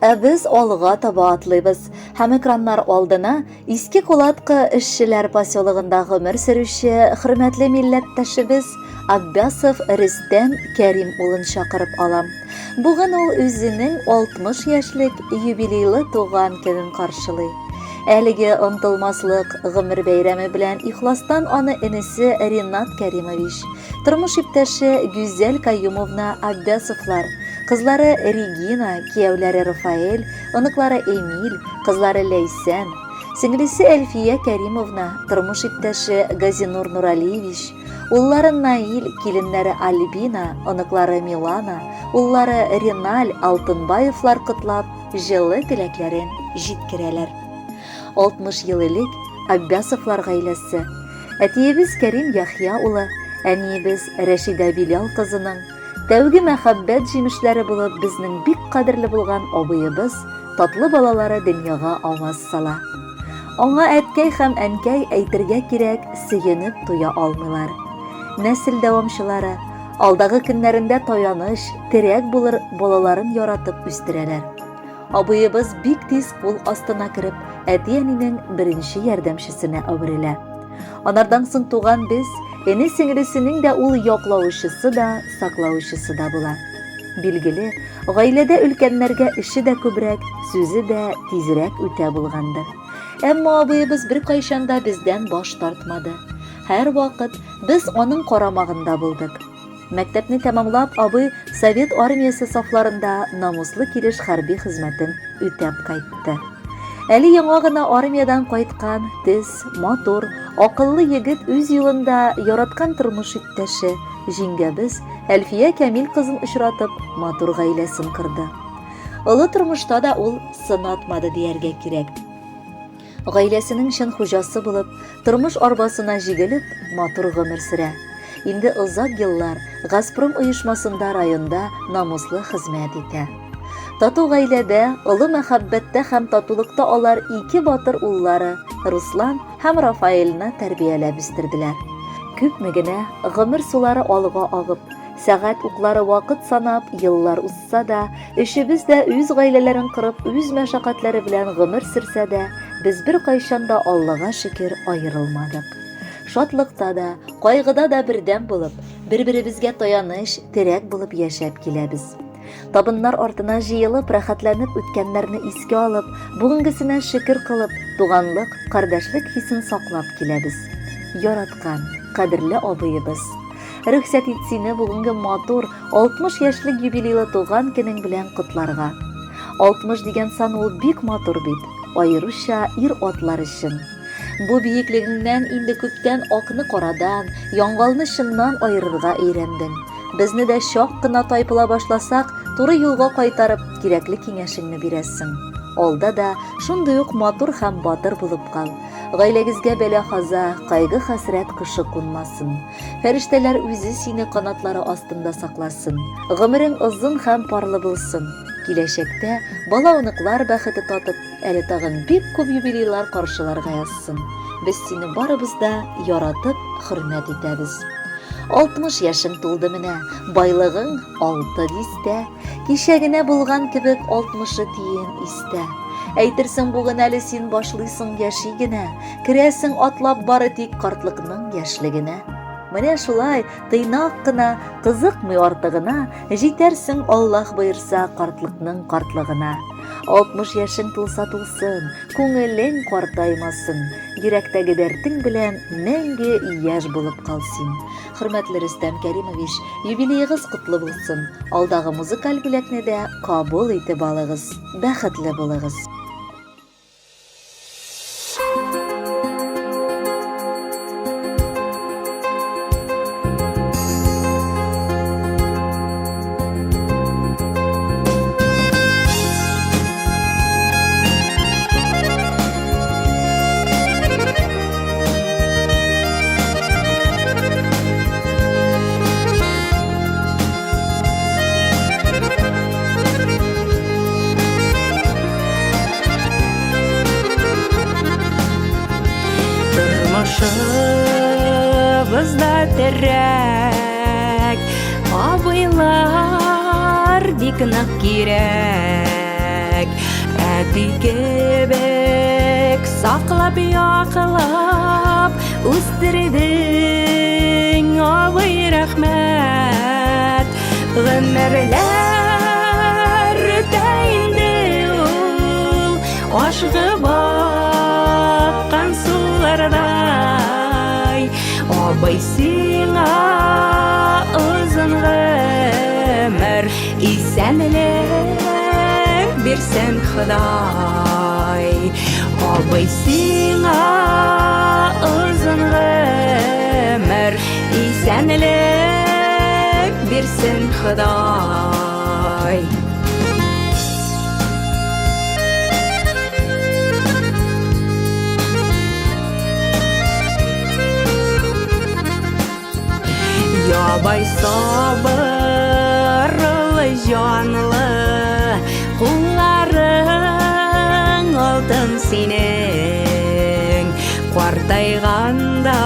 Ә без алга таба атлыйбыз һәм экраннар алдына Иске Кулаткы эшчеләр поселогында гомер сөрүче хөрмәтле милләттәшебез Аббясов Рөстәм Кәрим улын чакырып алам. Бүген ул үзенең 60 яшьлек юбилейлы туган көнен каршылый. Әлеге онтылмаслык гомер бәйрәме белән ихластан аны энесе Ринат Кәримович, тормыш иптәше Гүзәл Каюмовна Аббясовлар, кызлары Регина, кияүләре Рафаэль, оныклары Эмиль, кызлары Ләйсән, сеңлесе Әлфия Кәримовна, тормыш иптәше Газинур Нуралиевич, уллары Наил, киленнәре Альбина, оныклары Милана, уллары Реналь Алтынбаевлар котлап, җылы теләкләрен җиткерәләр. 60 ел элек Аббясовлар гаиләсе, әтиебез Кәрим Яхъя улы, әниебез Рәшидә Билал кызының тәүге мәхәббәт җимешләре булып безнең бик кадерле булган абыебыз, татлы балалары дөньяга аваз сала. Аңа әткәй һәм әнкәй әйтергә кирәк, сөенеп туя алмыйлар. Нәсел дәвамчылары, алдагы көннәрендә таяныч, терәк булыр балаларын яратып үстерәләр. Абыебыз бик тиз кул астына кереп, әти-әнинең беренче ярдәмчесенә әверелә. Анардан соң туган без, эне-сеңлесенең дә ул яклаучысы да, саклаучысы да була. Билгеле, гаиләдә өлкәннәргә эше дә күбрәк, сүзе дә тизрәк үтә булгандыр. Әмма абыебыз беркайчан да бездән баш тартмады. Һәрвакыт без аның карамагында булдык. Мәктәпне тәмамлап, абый Совет армиясе сафларында намуслы килеш хәрби хезмәтен үтәп кайтты. Әле яңа гына армиядән кайткан, тез, матур, акыллы егет үз юлында яраткан тормыш иптәше, җиңгәбез Әлфия Кәмил кызын очратып, матур гаиләсен корды. Олы тормышта да ул сынатмады дияргә кирәк. Гаиләсенең чын хуҗасы булып, тормыш арбасына җигелеп, матур гомер сөрә. Инде озак еллар Газпром оешмасында районда намуслы хезмәт итә. Тату гаиләдә, олы мәхәббәттә һәм татулыкта алар ике батыр уллары Руслан һәм Рафаэльне тәрбияләп үстерделәр. Күпме генә гомер сулары алга агып, Сәгать уклары вакыт санап, еллар узса да, өчебез дә үз гаиләләрен корып, үз мәшәкатьләре белән гомер сөрсә дә, без беркайчан да Аллага шөкер аерылмадык. Шатлыкта да, кайгыда да бердәм булып, бер-беребезгә таяныч, терәк булып яшәп киләбез. Табыннар артына җыелып, рәхәтләнеп үткәннәрне искә алып, бүгенгесенә шөкер кылып, туганлык, кардәшлек хисен саклап киләбез. Яраткан, кадерле абыебыз! Рөхсәт ит сине бүгенге матур 60 яшьлек юбилейлы туган көнең белән котларга. 60 дигән сан ул бик матур бит, аеруча ир-атлар өчен. Бу биеклегеңнән инде күптән акны карадан, яңгалны чыннан аерырга өйрәндең. Безне дә чак кына тайпыла башласак, туры юлга кайтарып, кирәкле киңәшеңне бирәсең. Алда да шундый ук матур һәм батыр булып кал. Гаиләгезгә бәла-каза, кайгы-хәсрәт кошы кунмасын. Фәрештәләр үзе сине канатлары астында сакласын. Гомерең озын һәм парлы булсын. Киләчәктә бала-оныклар бәхете татып, әле тагын бик күп юбилейлар каршыларга язсын. Без сине барыбыз да яратып, хөрмәт итәбез. 60 яшең тулды менә, байлыгың алты дистә. Кичә генә булган кебек алтмышы тиен истә. Әйтерсең бүген әле син башлыйсың яши генә, керәсең атлап бары тик картлыкның яшьлегенә. Менә шулай тыйнак кына, кызыкмый артыгына, җитәрсең Аллаһ боерса картлыкның картлыгына. 60 яшең тулса тулсын, күңелең картаймасын, йөрәктәге дәртең белән мәңге яшь булып кал син. Хөрмәтле Рөстәм Кәримович, юбилеегыз котлы булсын. Алдагы музыкаль бүләкне дә кабул итеп алыгыз. Бәхетле булыгыз. Тормышыбызда терәк, абыйлар бик нык кирәк. Әти кебек саклап яклап үстердең, абый, рәхмәт. Гомерләр үтә инде ул ашыгып аккан сулардай. Абый, сиңа озын гомер, исәнлек бирсен Ходай. Абый, сиңа озын гомер, исәнлек бирсен Ходай. Ябай сабырлы җанлы, кулларың алтын синең. Картайганда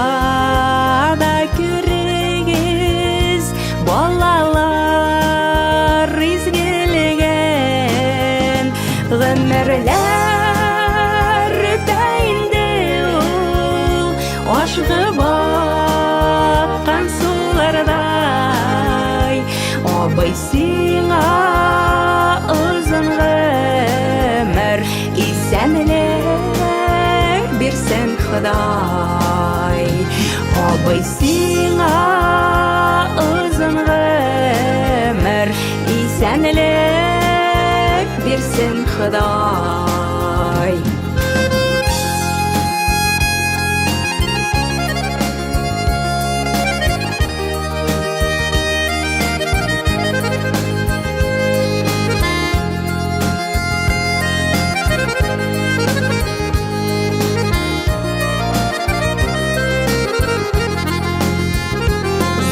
да күрегез балалар изгелеген. Гомерләр үтә инде ул ашыгып аккан сулардай. Абый, сиңа озын гомер, исәнлек бирсен Ходай. Абый, сиңа озын гомер, исәнлек бирсен Ходай.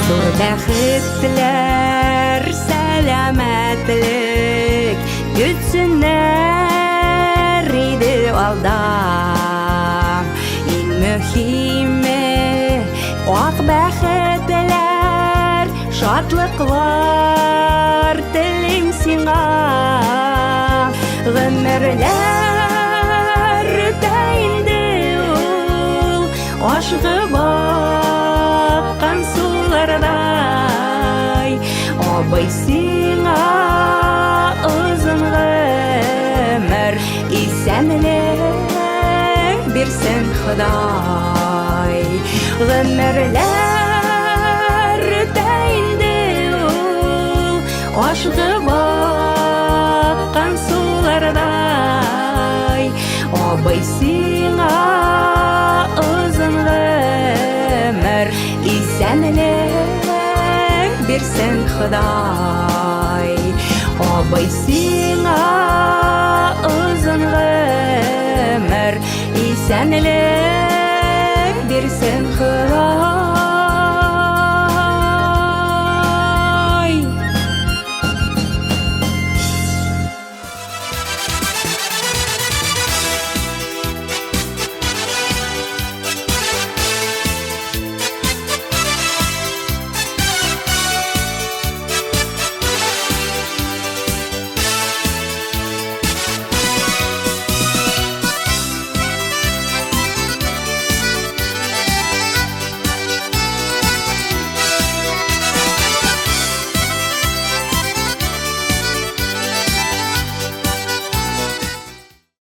Зур бәхетләр, сәламәтлек көтсеннәр иде алда. Иң мөһиме ак бәхетләр, шатлыклар телим сиңа. Гомерләр үтә инде ул ашыгып аккан сулардай. Абый, сиңа озын гомер, исәнлек бирсен Ходай. Гомерләр үтә инде ул ашыгып аккан сулардай. Абый, сиңа озын гомер, исәнлек бирсен Ходай. Абый, сиңа